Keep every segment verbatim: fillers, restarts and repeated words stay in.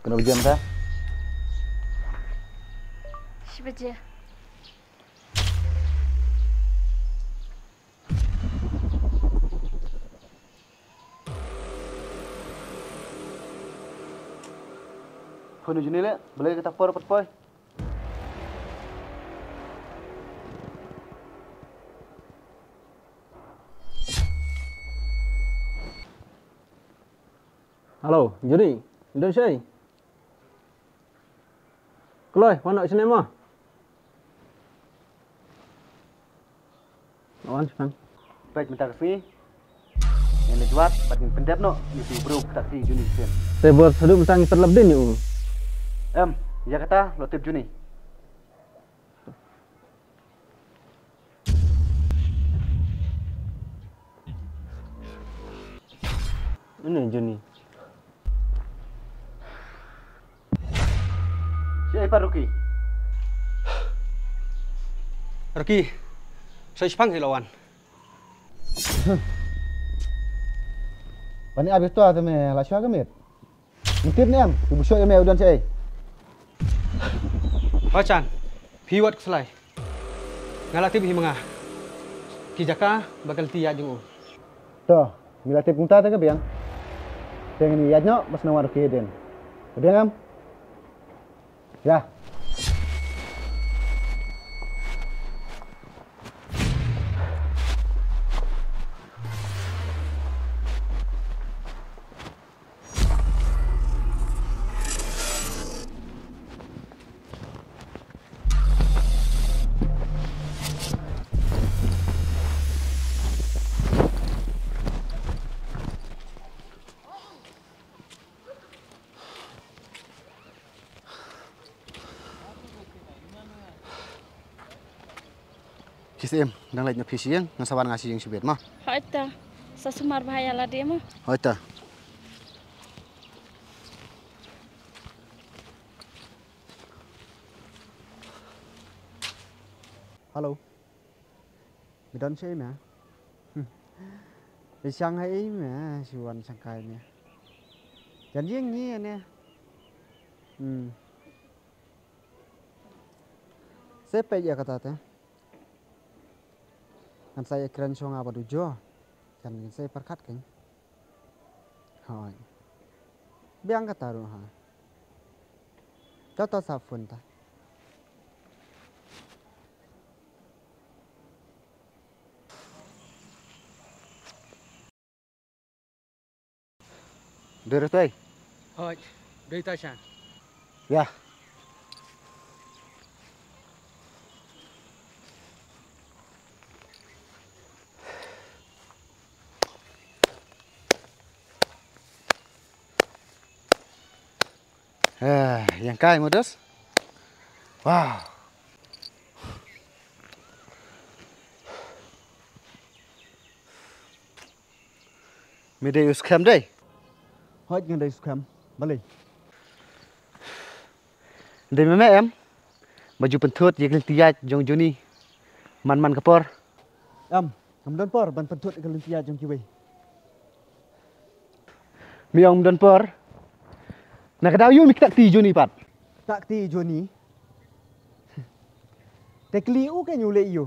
Nawa baje mynta? Shi baje. Phone u Juni leh, balei kata por pat poi. Hello, Juni. Don shaei? Kloi, wan noh shane mo. Wan shane. Peit mynta ka sngi. Ngin leit wad bad ngin pyndep noh ïa uto u briew kata ka kti Juni shisien. Te bor haduh mynta ngi pat lap dien ïa u. Em, ïa kata lo tip Juni. Une Juni. Shaei pat Rocky? Rocky, sa shipang hi la wan. Ban ïa bitua te me la shwa ka miet. Ngi tip ne em, ki bushoh ïa me u don shaei. Ba chan, phi wat khuslai. Nga la tip hi ma nga. Ki jaka ba ka lynti ïaid jong u. To, ngi la tip kumta te ka biang. Te ngin ïaid noh, ba sngewbha ruh ki ïaid. Ka biang em? Ïa. Ki Syiem, dang leit noh phi sha ïing, ngan sa wan nga sha ïing shibit mo. Hooid ta, sa sumar bha ïa lade mo. Hooid ta. Hello. Me don shaei me? Hmm. Ïa shang ha ei me, shu wan shang kai me. Jan ïeng ngi ne. Hmm. Sa peit ïa kata te. Ngan sa ïa kren shuwa nga bad u Jo. Jan ngin sa pyrkhat kein. Hooid. Biang kata ruh ha. To to sa phone ta. Dei ruh toi. Hooid, dei ta sha. Ïa. Eh, ïeng kai modus. Wow. Me dei u skhem dei? Hooid nga dei u skhem. Balei? Dei me me em? Ba ju pynthut ïa ka lynti ïaid jong Juni man man ka por. Em, ngam don por ban pynthut ïa ka lynti ïaid jong kiwei. Me ong ym don por. Na ka daw ïoh me kita kti Juni pat. Kita kti Juni. Te kylli u kein u leh ïa u.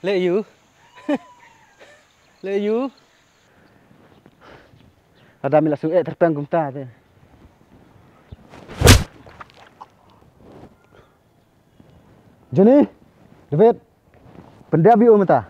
Leh ïa u. Leh ïa u. Lada me la shu eh tyrpeng kumta te. Juni, David, pyndep ïa u mynta.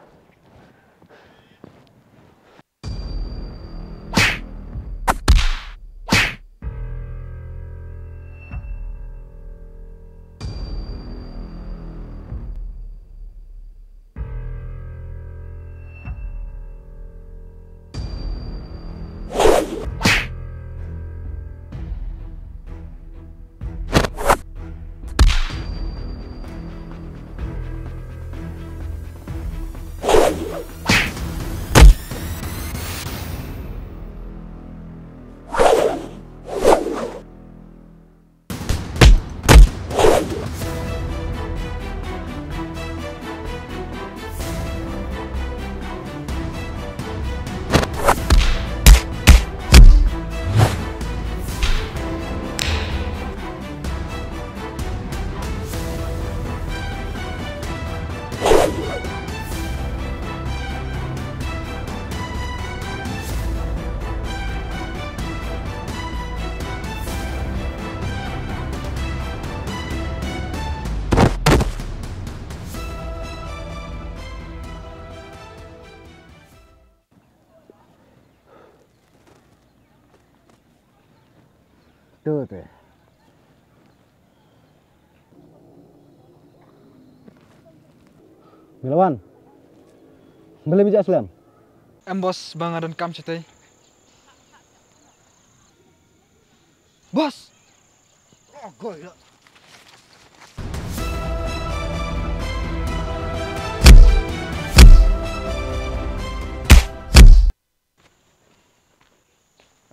Tu te. Milawan. Balei me ïa slem? Em boss, ba nga don kam shatei. Boss. Oh, goi.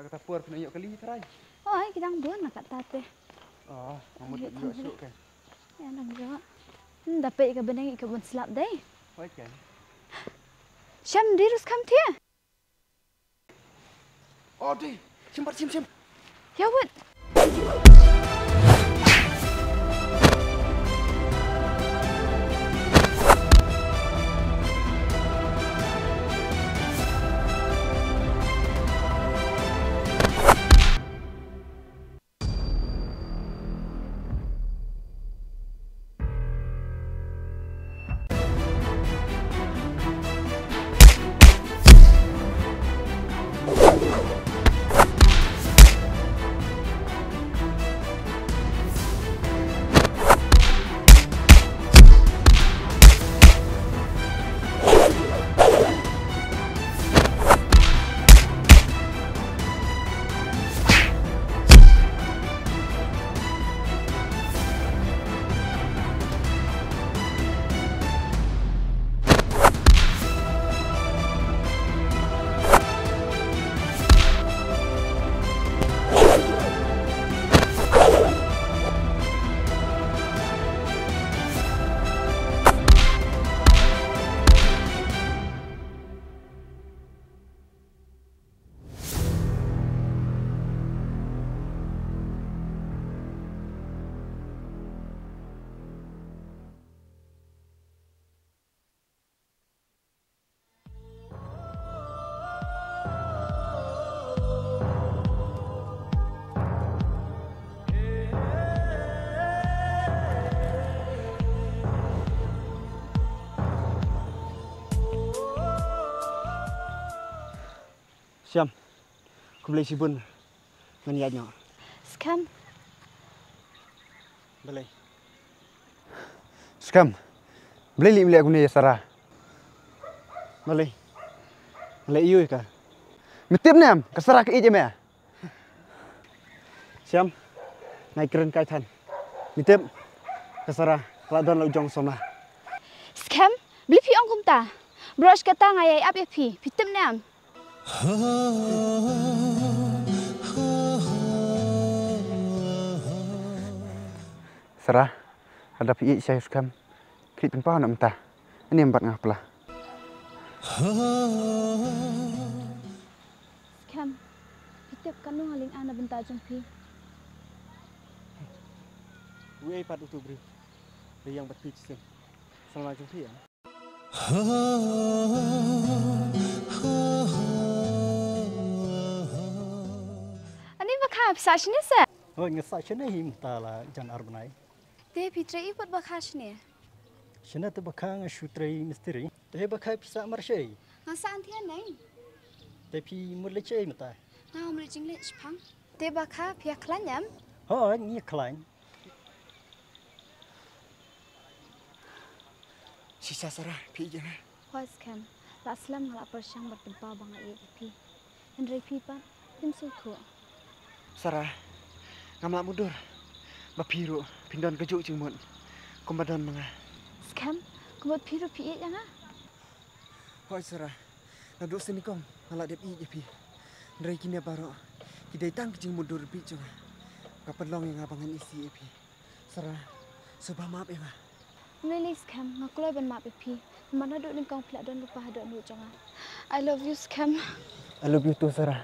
Kata por pynïoh kali trai. Oi, ki dang bun na kata te. Oh, mamut ïoh suk kan. Ïa nang ïoh. Hmm, da peit ka bneng ka bun slap dei. Oi kan. Shem, dei rus kam thia. Oh, dei. Shem, bat, shem, shem. Ïa wut. Shem, khublei shibun. Ngan ïaid noh. Skhem. Balei? Skhem. Balei lei me leh kumne ïa Sara? Balei? Me leh aiu ïa ka? Me tip ne em, ka Sara ka ïeit ïa me. Shem, nga kren kai than. Me tip, ka Sara ka la don la u jong samla. Skhem, balei phi ong kumta? Baroh shi katta nga ïai ap ïa phi, phi tip ne em? Sara, lada phi ïeit shisha ïa u Skhem, khie pynpaw noh mynta. Ani em bad nga pla. Skhem, phi tip katno nga lynga na bynta jong phi. Uei pat utu u briew ba ïeng bad phi shisien? Samla jong phi em? Ani ba kha, phi sah shane se? Hooid, nga sah shane hi mynta la jan ar bnai. Te phi trei i pat ba kha shane? Shane te ba kha nga shu trei mistri. Te ba kha phi sah mar shei? Nga sah hangtei haneng. Te phi mut leit shei mynta? Nga mut leit jingleit shaphang. Te ba kha phi ïa khlaiñ em? Hooid, ngi ïa khlaiñ. Shisha Sara, phi ïeit ïa nga? Hooid Skhem, la slem nga la pyrshang bad pynpaw ba nga ïeit ïa phi. Hynrei phi pat phim sngewthuh. Sara, ngam lah mutdur ba phi ruh phin don kajuh jingmut kumba don ma nga. Skhem, kumba phi ruh phi ïeit ïa nga? Hooid Sara, naduh sien nyngkong nga la dep ïeit ïa phi. Hynrei kine baroh ki dei tang ki jingmutdur bieit jong nga. Ka pynlong ïa nga ba ngan isih ïa phi. Sara, sngewbha map ïa nga. Ym lei lei Skhem, nga kloi ban map ïa phi. Namar naduh nyngkong phi la don lypa haduh nud jong nga. I love you Skhem. I love you too Sara.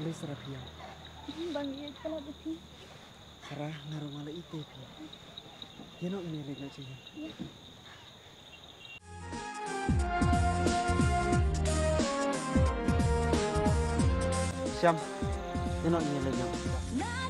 Balei Sara phi ïam? Ba nga ïeit palat ïa phi. Ra nga ruh nga la ite phi. Ïa no ngin leit noh sha ïing. Shyam, ïa no ngin leit noh.